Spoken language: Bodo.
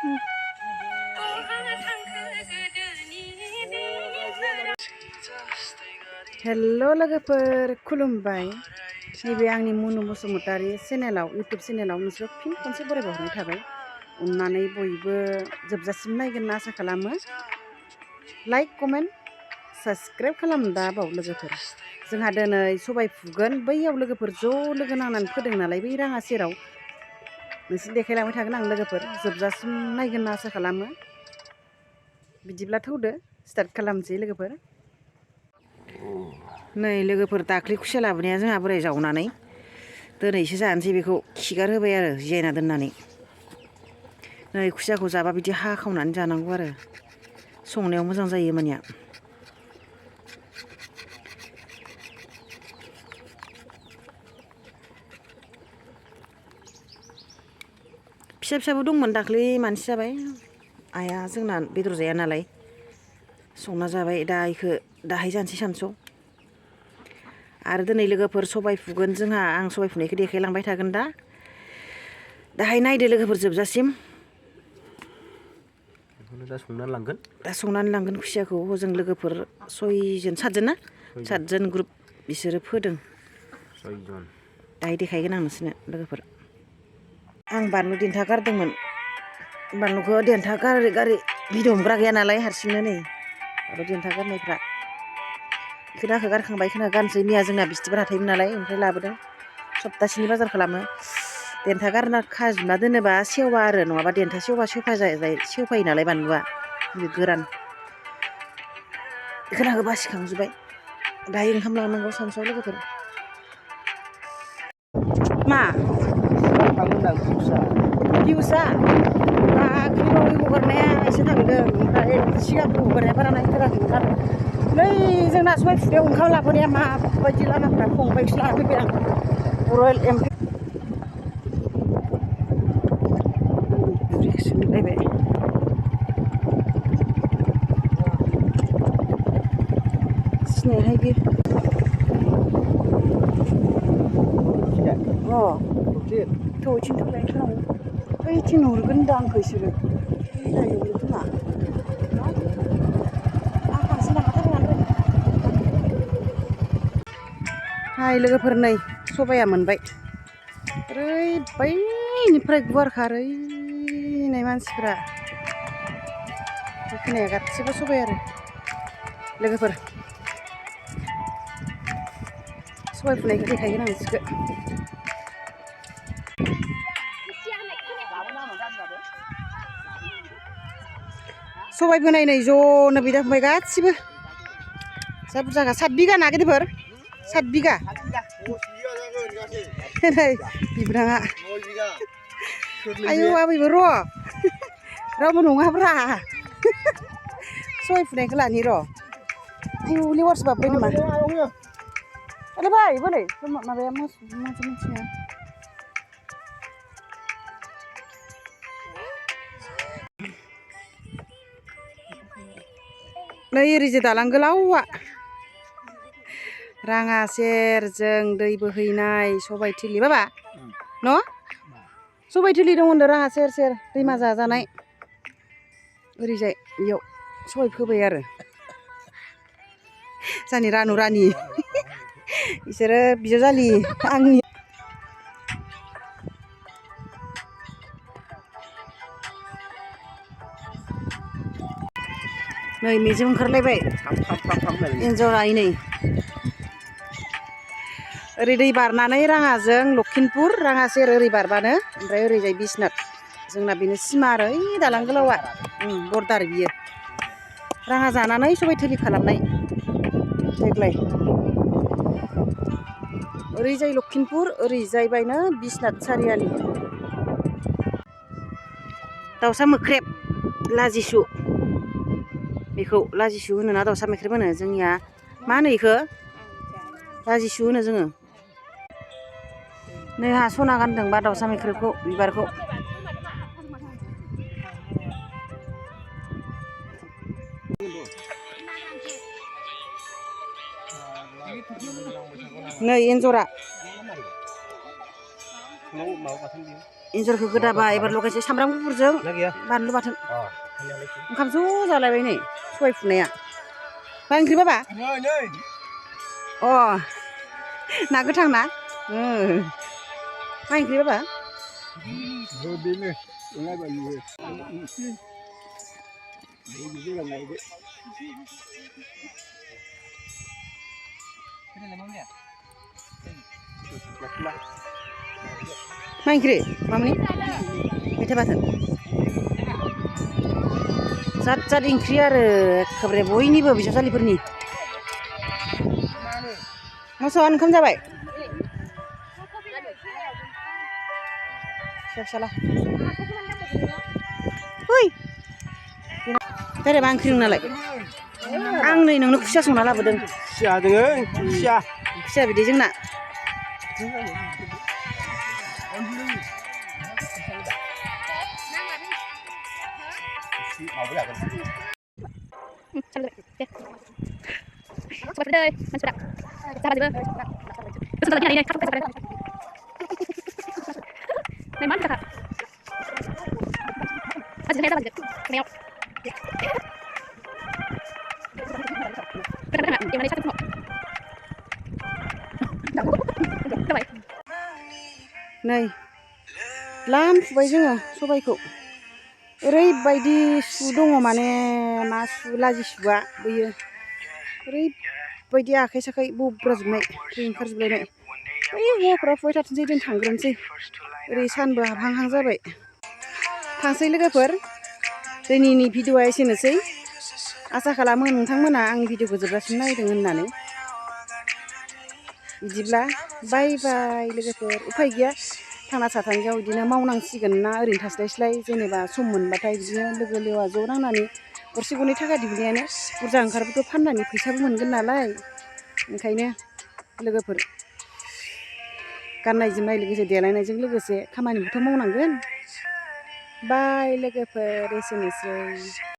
हेल' लोगोफोर खुलुमबाय नैबे आंनि मुनु बसुमतारी चेनेलाव इउटुब चेनेलाव नोंसोर फिन खनसे बरायबावनाय थाबाय अननानै बयबो जोबजासिम नायगोन ना आसा खालामो लाइक कमेन्ट साबस्क्राइब खालाम दा बाव लोगोफोर जोंहा दिनै सबाय फुगोन बैयाव लोगोफोर ज' लोगो नांनानै फोदों नालाय बै राङा सेराव नोंसोर देखायलांबाय थागोन आं लोगोफोर जोबजासिम नायगोन ना आसा खालामो बिदिब्ला थौदो स्टार्ट खालामसै लोगोफोर नै लोगोफोर दाख्लै खुसिया लाबोनाया जोंहा बोराय जावनानै दिनैसो जानोसै बेखौ खिगार होबाय आरो जियायना दोननानै नै खुसियाखौ जाबा बिदि हाखावनानै जानांगौ आरो संनायाव मोजां जायो मानिया फिसा फिसाबो दंमोन दाख्लै मानसि जाबाय आइया जोंना बेदर जाया नालाय संना जाबाय दा इखौ दाहाय जानोसै सानसुआव आरो दिनै लोगोफोर सबाय फुगोन जोंहा आं सबाय फुनायखौ देखायलांबाय थागोन दाहाय नायदो लोगोफोर जोबजासिम दा संनानै लांगोन खुसियाखौ हजों लोगोफोर सातजन ना सातजन ग्रुप बिसोरो फोदों दाहाय देखायगोन आं नोंसोरनो लोगोफोर आं बानलु देन्था गारदोंमोन बानलुखौ देन्था गारै गारै भिडिअ हमग्रा गैया नालाय हारसिंनो नै बानलु देन्था गारनायफ्रा खोनाखौ गारखांबाय खोना गानसै मैया जोंना बिस्थिबार हाथायमोन नालाय ओमफ्राय लाबोदों सप्तासेनि बाजार खालामो देन्था गारना खाजोबना दोनोबा सेवा आरो नङाबा देन्था सेवफायो नालाय बानलुआ गोरान खोनाखौ बासिखांजोब्बाय दाहाय ओंखाम लांनांगौ सानसुआव लोगोफोर मा भिउसआ दाख्लैबावै हगारनाया एसे थांदों ओमफ्राय सिगांबो हगारनाया बारा नायथाराखैमोन आरो नै जोंना सबाय फुनायाव ओंखाम लाबोनाया माबायदि लामाफ्रा फंबायसो लाना फैबाय आं रयेल एनफिल्ड सोंलायबाय सिनायहाय बे थौथिं थौलाय खोनांगौ बैथिं नुहुरगोन होनदों आंखौ इसोरो नुयो खोमा हाय लोगोफोर नै सबाया मोनबाय ओरैबायनिफ्राय गुवारखा ओरैनाय मानसिफ्रा खोनाया गासिबो सबाय आरो लोगोफोर सबाय फुनायखौ देखायगोन आं नोंसोरखौ सबाय फोनाय नै ज'नो बिदा फंबाय गासिबो जा बुरजाखा 7 बिगा ना गिदिरफोर 7 बिगा नै बिब्राङा आयौ आबैबो र' रावबो नङाब्रा सबाय फुनायखौ लानि र' आयौ लेवारसो बाब्बाय नामा ओरै फै बोरै माबाया मोनथिया नै ओरैजे दालां गोलावा राङा सेरजों दै बोहैनाय सबाय थिलि बाबा न' सबाय थिलि दं होनदों राङा सेर सेर दैमा जाजानाय ओरैजाय बेयाव सबाय फोबाय आरो जोंनि रानु रानि बिसोरो बिजावजालि आंनि नै मेजेम ओंखारलायबाय एन्जर आइ नै ओरै दै बारनानै राङाजों लखिमपुर राङा सेर ओरै बारबानो ओमफ्राय ओरैजाय बिसनाथ जोंना बेनो सिमा आरो ओइ दालां गोलावा बर्डार बियो राङा जानानै सबाय थिलि खालामनाय देग्लाय ओरैजाय लखिमपुर ओरैजाय बायनो बिसनाथ सारियालि दाउसा मोख्रेब लाजिसु बेखौ लाजिसु होनो ना दाउसा मोख्रेब होनो जोंनिया मा होनो बेखौ लाजिसु होनो जोङो नै हा सना गानदोंबा दाउसा मोख्रेबखौ बिबारखौ नै एन्जरा एन्जरखौ गोदाबाय एबार लगायसै सामब्राम गुफुरजों बानलु बाथोन ओंखाम ज' जालायबाय नै सबाय फुनाया मा ओंख्रि बाबा अ ना गोथां ना मा ओंख्रि बाबा मा ओंख्रि मामोन मैथा बाथोन जाद जाद ओंख्रि आरो एखेबारे बयनिबो बिजावजालिफोरनि मोसौआ ओंखाम जाबाय फिसाला फै दाइरेक्ट मा ओंख्रि नोंनालाय आं नै नोंनो खुसिया संना लाबोदों खुसिया दोङो खुसिया बिदै जोंना नै लामफुबाय जोङो सबायखौ ओरैबायदि सु दङ माने मा सु लाजि सुआ बैयो ओरैबायदि आखाइ साखाइ बब्राजोबनाय थै ओंखारजोबलायनाय बै हौवाफ्रा फुबाय थाथोंसै जों थांग्रोनोसै ओरै सानबो हाबहांहां जाबाय थांसै लोगोफोर दिनैनि भिडिअ'आ एसेनोसै आसा खालामो नोंथांमोना आंनि भिडिअ'खौ जोबजासिम नायदों होननानै बिदिब्ला बाय बाय लोगोफोर उफाय गैया थांना थाथानायाव बिदिनो मावनांसिगोन ना ओरैनो थास्लायस्लाय जेनेबा सम मोनबाथाय बिदिनो लोगो लेवा ज' नांनानै गरसे गरनै थाखा दिहुननायानो बुरजा ओंखारबाथ' फाननानै फैसाबो मोनगोन नालाय ओंखायनो लोगोफोर गाननाय जोमनाय लोगोसे देलायनायजों लोगोसे खामानिबोथ' मावनांगोन बाय लोगोफोर एसेनोसै